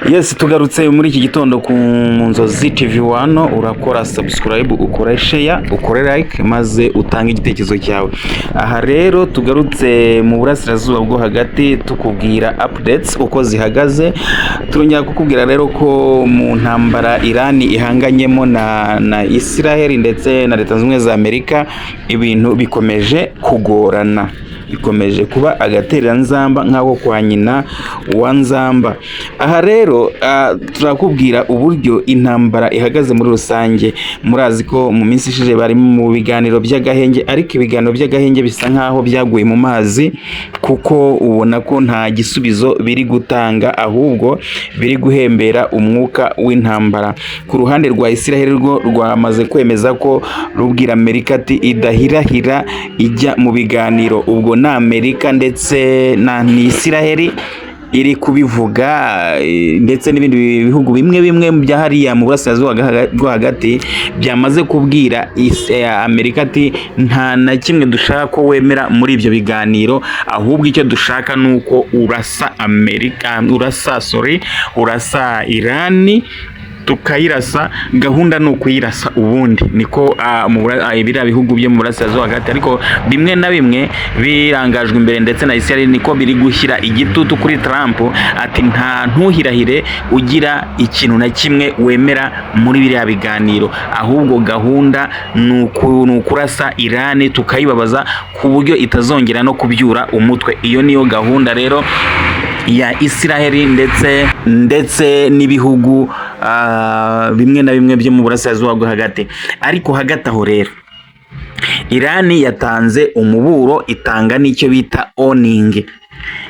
Yes, tugarutse muri iki gitondo ku Nzozi TV 1. Urakora subscribe, ukore share, ukore like, maze utange igitekerezo cyawe. Aha rero tugarutse mu Burasirazuba bwo Hagati, tukubwira updates uko zihagaze. Turongera kukubwira rero ko mu ntambara Irani ihanganyemo na Israel ndetse na Leta Zunze Ubumwe za Amerika, ibintu bikomeje kugorana, bikomeje kuba agatereranzamba nk'ako kwa nyina wa Nzamba. Aha rero turakubwira uburyo intambara ihagaze muri rusange. Murazi ko mu minsi ishize bari mu biganiro by'agahenge, ariko ibiganiro by'agahenge bisa nk'aho byaguye mu mazi, kuko ubona ko nta gisubizo biri gutanga, ahubwo biri guhembera umwuka w'intambara. Ku ruhande rwa Israel, rwo rwamaze kwemeza ko rubwira Amerika ati idahirahira ijya mu biganiro. Ubwo na Amerika ndetse na Israel iri kubivuga, ndetse n'ibindi bihugu bimwe bimwe bya hariya mu Burasirazuba bwo Hagati byamaze kubwira Amerika ati nta na kimwe dushaka ko wemera muri ibyo biganiro, ahubwo icyo dushaka ni uko urasa Amerika, urasa, sorry, urasa Irani tukayirasa. Gahunda ni ukuyirasa ubundi, niko biriya bihugu byo mu Burasirazuba Hagati, ariko bimwe na bimwe birangajwe imbere ndetse na Israel, niko biri gushyira igitutu kuri Trump ati nta ntuhirahire ugira ikintu na kimwe wemera muri biriya biganiro, ahubwo gahunda ni ukurasa Irani tukayibabaza ku buryo itazongera no kubyura umutwe. Iyo niyo gahunda rero ya Israel ndetse n'ibihugu bimwe na bimwe byo mu Burasirazuba bwo Hagati. Ariko hagati aho rero Irani yatanze umuburo, itanga n'icyo bita warning.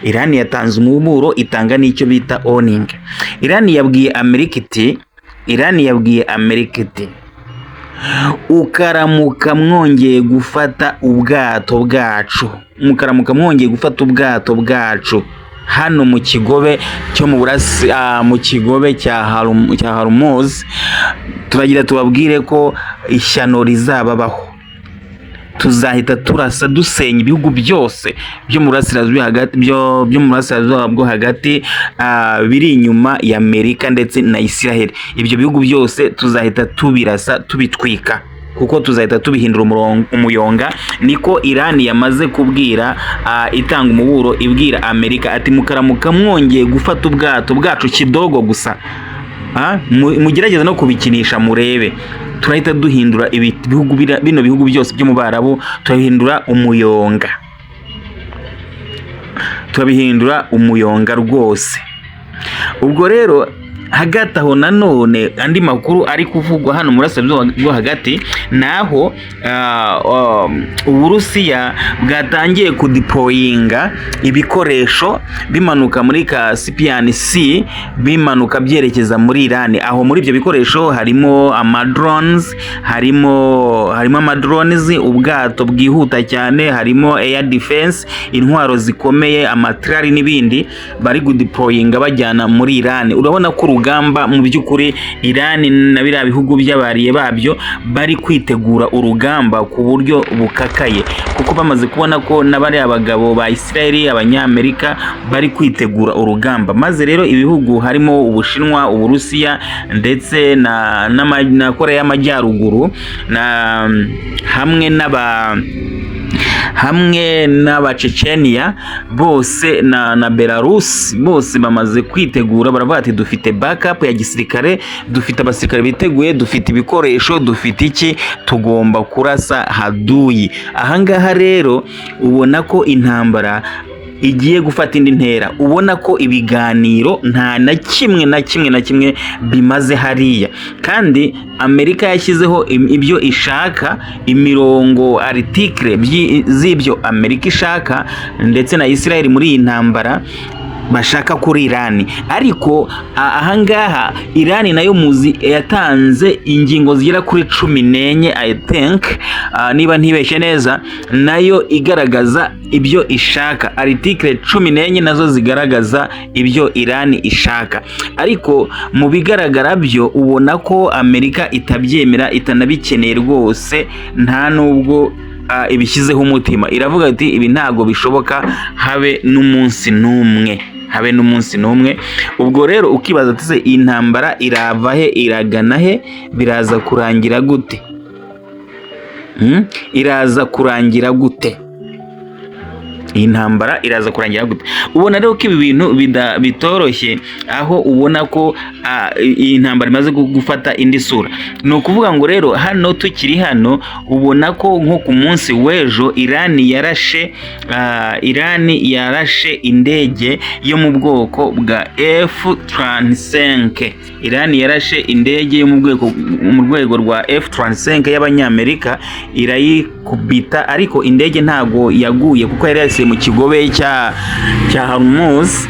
Irani yatanze umuburo, itanga n'icyo bita warning. Irani yabwiye Amerika iti ukaramuka mwongeye gufata ubwato bwacu, mukaramuka mwongeye gufata ubwato bwacu hano mu kigobe cyo mu burasi mu kigobe cya Hormuz, turagira tubabwire ko ishyano rizababaho. Tuzahita turasa dusenya ibihugu byose byo mu burasirazuba hagati, byo mu Burasirazuba bwo Hagati, biri inyuma ya Amerika ndetse na Israel. Ibyo bihugu byose tuzahita tubirasa tubitwika, kuko tuzahita tubihindura umuyonga. Niko Irani yamaze kubwira, itanga umuburo, ibwira Amerika ati mukaramuka mwongeye gufata ubwato bwacu kidogo gusa, mugerageze no kubikinisha murebe, turahita duhindura bihugu bino bihugu byose byo mu Barabu, turabihindura umuyonga, turabihindura umuyonga rwose. Ubwo rero hagati aho nanone andi makuru ari kuvugwa hano mu Burasirazuba bwo Hagati naho Uburusiya bwatangiye kudeployinga ibikoresho bimanuka muri Caspian Sea, bimanuka byerekeza muri Iran. Aho muri ibyo bikoresho harimo ama drones, harimo ama drones, ubwato bwihuta cyane, harimo air defense, intwaro zikomeye, amatrari n'ibindi bari kudeployinga bajyana muri Iran. Urabona ko urugamba mu by'ukuri Iran na biriya bihugu by'abariye babyo bari kwitegura urugamba ku buryo bukakaye, kuko bamaze kubona ko na bariya bagabo ba Israel, Abanyamerika bari kwitegura urugamba. Maze rero ibihugu harimo Ubushinwa, Uburusiya ndetse na Korea y'Amajyaruguru na hamwe n'Abacecenia bose na Belarus, bose bamaze kwitegura. Baravuga ati dufite backup ya gisirikare, dufite abasirikare biteguye, dufite ibikoresho, dufite iki, tugomba kurasa haduyi. Ahangaha rero ubona ko intambara igiye gufata indi ntera, ubona ko ibiganiro nta na kimwe na kimwe na kimwe bimaze hariya. Kandi Amerika yashyizeho ibyo ishaka, imirongo, article z'ibyo Amerika ishaka ndetse na Israel muri iyi ntambara bashaka kuri Irani. Ariko ahangaha Irani nayo muzi yatanze ingingo zigera kuri 14, I think, niba ntibeshye neza, nayo igaragaza ibyo ishaka. Article 14 nazo zigaragaza ibyo Irani ishaka, ariko mu bigaragara byo ubona ko Amerika itabyemera, itanabikeneye rwose, nta nubwo ibishyizeho umutima. Iravuga iti ibi ntabwo bishoboka habe n'umunsi n'umwe. Habe n'umunsi n'umwe. Ubwo rero ukibaza ati: "Se iyi ntambara irava he, iragana he, biraza kurangira gute?" Iraza kurangira gute? Iyi ntambara iraza kurangira gute? Ubona rero ko ibi bintu bitoroshye, aho ubona ko iyi ntambara imaze gufata indi sura. Ni ukuvuga ngo rero hano tukiri hano, ubona ko nko ku munsi w'ejo Irani yarashe indege yo mu bwoko bwa F-35. Irani yarashe indege yo mu rwego rwa F-35 y'Abanyamerika, irayikubita, ariko indege ntago yaguye kuko yari yasiye mu kigobe cya Hormuz.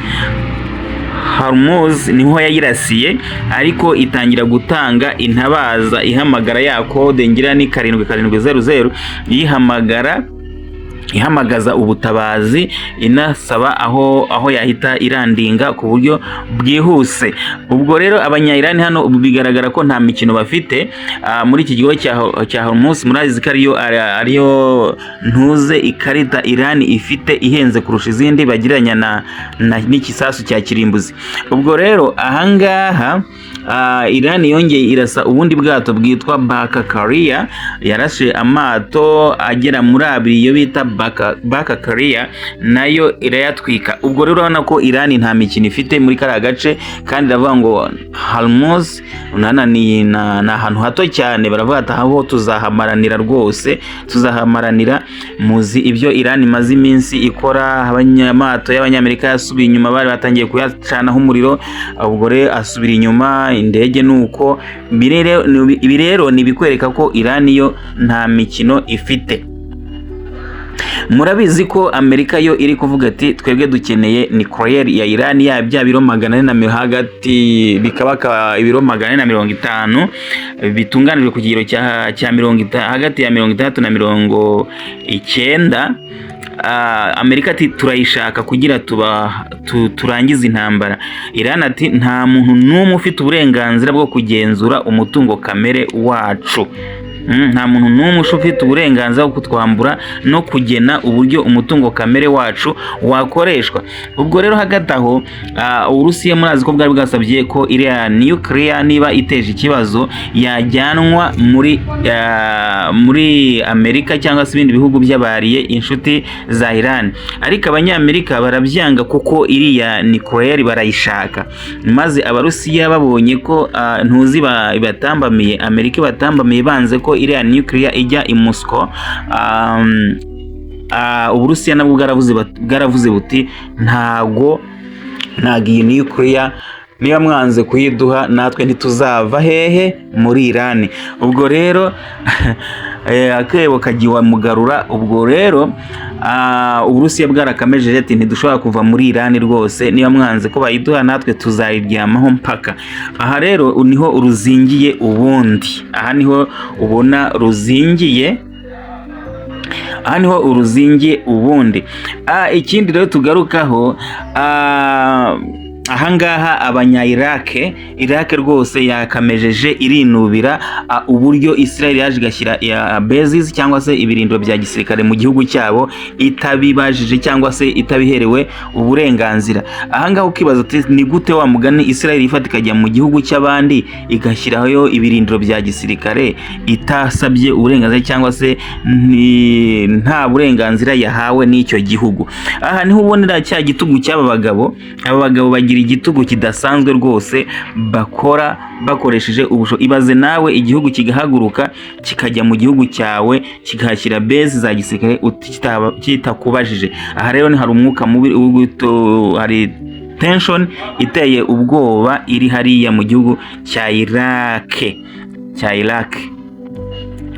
Hormuz niho yayirasiye, ariko itangira gutanga intabaza, ihamagara ya code ngira ni 7700, iyihamagara, ihamagaza ubutabazi, inasaba aho yahita irandinga ku buryo bwihuse. Ubwo rero Abanya-Iran hano bigaragara ko nta mikino bafite muri iki kigo cya Hormuz. Murazi ko ariyo ntuze ikarita Iran ifite ihenze kurusha izindi, bagiranya na n'ikisasu cya kirimbuzi. Ubwo rero ahangaha Iran yongeye irasa ubundi bwato bwitwa Baka Carrier. Yarashe amato agera muri abiri, iyo bita Baka Carrier, nayo irayatwika. Ubwo rero urabona ko Iran nta mikino ifite muri kariya gace, kandi iravuga ngo Hormuz unana ni ahantu hato cyane. Baravuga ati: "Aho tuzahamaranira rwose, tuzahamaranira." Muzi ibyo Iran imaze iminsi ikora. Abanyamato y'Abanyamerika yasubiye inyuma, bari batangiye kuyacanaho umuriro, ubwo rero asubira inyuma. Indege nuko ibi rero ni ibikwereka ko Iran yo nta mikino ifite. Murabizi ko Amerika yo iri kuvuga ati: "Twebwe dukeneye nuclear ya Iran, ya bya biro 400 na hagati bikaba ibiro 450 bitunganijwe ku kigero cya hagati ya 60 na 90." Amerika ati: "Turayishaka kugira turangize intambara." Iran ati: "Nta muntu n'umwe ufite uburenganzira bwo kugenzura umutungo kamere wacu. Nta muntu n'umwe ufite uburenganzira bwo kutwambura no kugena uburyo umutungo kamere wacu wakoreshwa." Ubwo rero hagati aho Uburusiya murazi ko bwari bwasabye ko iriya nuclear, niba iteje ikibazo, yajyanwa muri Amerika cyangwa se ibindi bihugu by'abariye inshuti za Iran, ariko Abanyamerika barabyanga kuko iriya nuclear barayishaka. Maze Abarusiya babonye ko ntuzi ibatambamiye, Amerika ibatambamiye, banze ko iriya nuclear ijya i Moscow, Uburusiya nabwo bwaravuze buti: Ntago iyi nuclear, niba mwanze kuyiduha, natwe ntituzava hehe muri Iran." Ubwo rero akebo kagiwa mugarura. Ubwo rero Uburusiya bwarakamejeje ati: "Ntidushobora kuva muri Iran rwose. Niba mwanze ko bayiduha, natwe tuzayiryamaho mpaka." Aha rero niho ruzingiye ubundi, aha niho ubona ruzingiye, aha niho uruzingiye ubundi. Ikindi rero tugarukaho ahangaha, Abanya-Irake, Irake rwose yakamejeje irinubira uburyo Israel yaje igashyira ya bases cyangwa se ibirindiro bya gisirikare mu gihugu cyabo itabibajije cyangwa se itabiherewe uburenganzira. Ahangaha ukibaza uti: "Ni gute wa mugani Israel ifata ikajya mu gihugu cy'abandi, igashyiraho ibirindiro bya gisirikare itasabye uburenganzira cyangwa se nta burenganzira yahawe n'icyo gihugu?" Aha niho ubonera cya gitugu cy'aba bagabo. Aba bagabo bagira igitugu kidasanzwe rwose, bakora bakoresheje ubusho. Ibaze nawe igihugu kigahaguruka kikajya mu gihugu cyawe, kikahashyira base za gisirikare kitakubajije. Aha rero ni hari umwuka mubi, hari tension iteye ubwoba iri hariya mu gihugu cya Iraq, cya Iraq.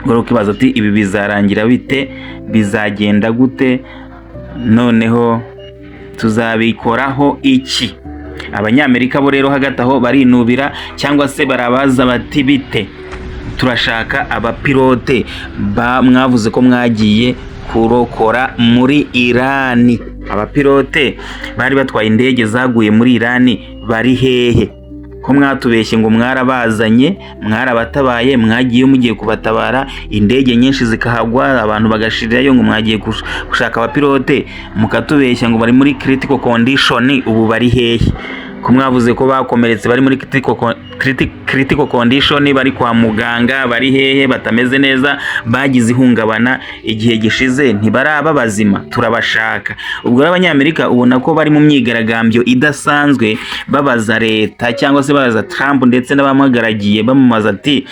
Ubwo ukibaza uti: "Ibi bizarangira bite? Bizagenda gute? Noneho tuzabikoraho iki?" Abanyamerika bo rero hagati aho barinubira cyangwa se barabaza bati: "Bite? Turashaka abapilote ba mwavuze ko mwagiye kurokora muri Irani. Abapilote bari batwaye indege zaguye muri Irani bari hehe?" Ko mwatubeshye ngo mwarabazanye, mwarabatabaye, mwagiye mugiye kubatabara, indege nyinshi zikahagwa, abantu bagashirirayo, ngo mwagiye gushaka abapilote, mukatubeshya ngo bari muri critical condition, ubu bari hehe? Ko mwavuze ko bakomeretse, bari muri critical condition, bari kwa muganga, bari hehe? Batameze neza, bagize ihungabana igihe gishize, ntibaraba bazima? Turabashaka. Ubwo rero Abanyamerika ubona ko bari mu myigaragambyo idasanzwe, babaza leta cyangwa se babaza Trump ndetse n'abamuhagaragiye, bamubaza ati: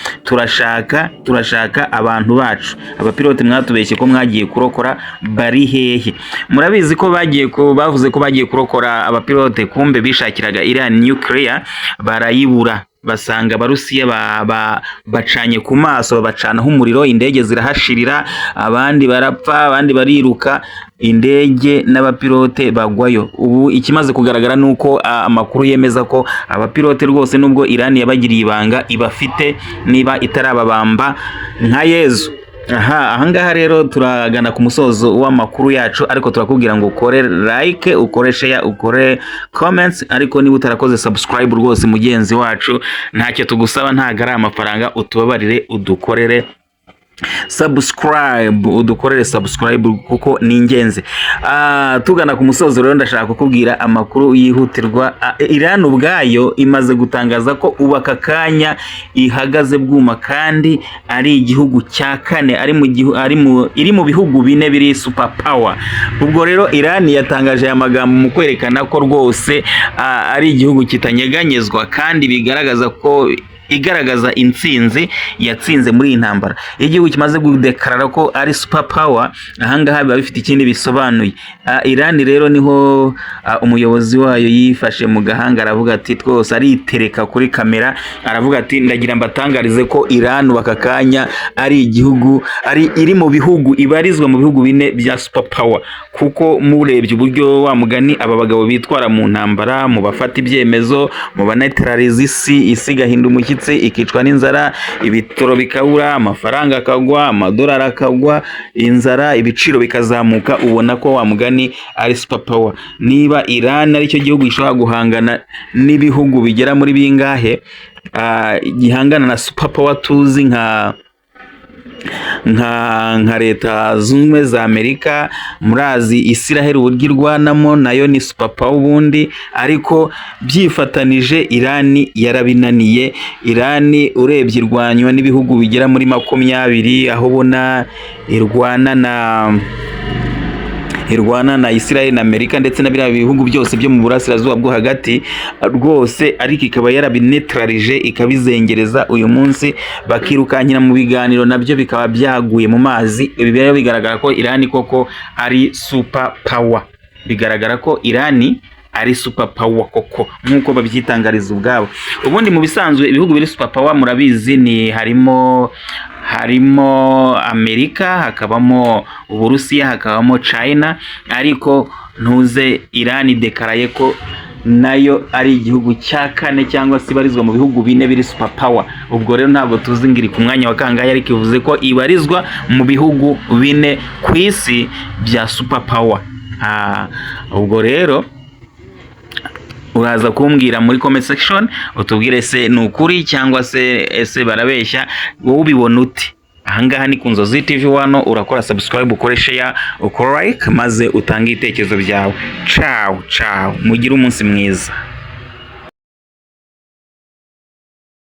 Turashaka abantu bacu, abapilote mwatubeshye ko mwagiye kurokora, bari hehe?" Murabizi ko bagiye ko bavuze ko bagiye kurokora abapilote, kumbe bishakiraga iriya nuclear, barayibura, basanga Abarusiya bacanye ku maso, babacanaho umuriro, indege zirahashirira, abandi barapfa, abandi bariruka, indege n'abapilote bagwayo. Ubu ikimaze kugaragara ni uko amakuru yemeza ko abapilote rwose, nubwo Iran yabagiriye ibanga, ibafite, niba itarababamba nka Yezu. Aha ahangaha rero turagana ku musozo w'amakuru yacu, ariko turakubwira ngo ukore like, ukore share, ukore comments. Ariko niba utarakoze subscribe, rwose mugenzi wacu, ntacyo tugusaba, ntabwo ari amafaranga, utubabarire udukorere subscribe, udukorere subscribe kuko ni ingenzi. Tugana ku musozo rero, ndashaka kukubwira amakuru yihutirwa. Iran ubwayo imaze gutangaza ko ubu aka kanya ihagaze bwuma, kandi ari igihugu cya kane, ari mu gihu, ari mu iri mu bihugu bine biri super power. Ubwo rero Iran yatangaje aya magambo mu kwerekana ko rwose ari igihugu kitanyeganyezwa, kandi bigaragaza ko igaragaza intsinzi yatsinze muri iyi ntambara. Iyo igihugu kimaze gudekarara ko ari super power, ahangaha biba bifite ikindi bisobanuye. Iran rero niho umuyobozi wayo yifashe mu gahanga, aravuga ati twose, aritereka kuri kamera, aravuga ati: "Ndagira mbatangarize ko Iran ubu aka kanya ari igihugu ari iri mu bihugu, ibarizwa mu bihugu bine bya super power." Kuko murebye uburyo wa mugani aba bagabo bitwara mu ntambara, mu bafata ibyemezo, mu banetraliza isi, isi igahinda umushyitsi, ikicwa n'inzara, ibitoro bikabura, amafaranga akagwa, amadolari akagwa, inzara, ibiciro bikazamuka, ubona ko wa mugani ari super power. Niba Iran aricyo gihugu gishobora guhangana n'ibihugu bigera muri bingahe, gihangana na super power tuzi nka Leta Zunze Ubumwe za Amerika, murazi Israel uburyo irwanamo, nayo ni super power ubundi, ariko byifatanije Irani yarabinaniye. Irani urebye irwanywa n'ibihugu bigera muri 20, aho ubona irwana na Israel na Amerika ndetse na biriya bihugu byose byo mu burasirazuba bwo hagati rwose, ariko ikaba yarabinetralije, ikabizengereza, uyu munsi bakirukankira mu biganiro, nabyo bikaba byaguye mu mazi. Ibi rero bigaragara ko Irani koko ari super power, bigaragara ko Irani ari super power koko nk'uko babyitangariza ubwabo. Ubundi mu bisanzwe ibihugu biri super power murabizi ni harimo Amerika, hakabamo Uburusiya, hakabamo China, ariko ntuze Iran idekaraye ko nayo ari igihugu cya kane cyangwa se ibarizwa mu bihugu bine biri super power. Ubwo rero ntabwo tuzi ngo iri ku mwanya wa kangahe, ariko ivuze ko ibarizwa mu bihugu bine ku isi bya super power. Ubwo rero uraza kumbwira muri comment section, utubwire se ni ukuri cyangwa se ese barabeshya, wowe ubibona ute? Ahangaha ni ku Nzozi TV 1. Urakora subscribe, ukore share, ukore like, maze utange ibitekerezo byawe. Ciao ciao, mugire umunsi mwiza.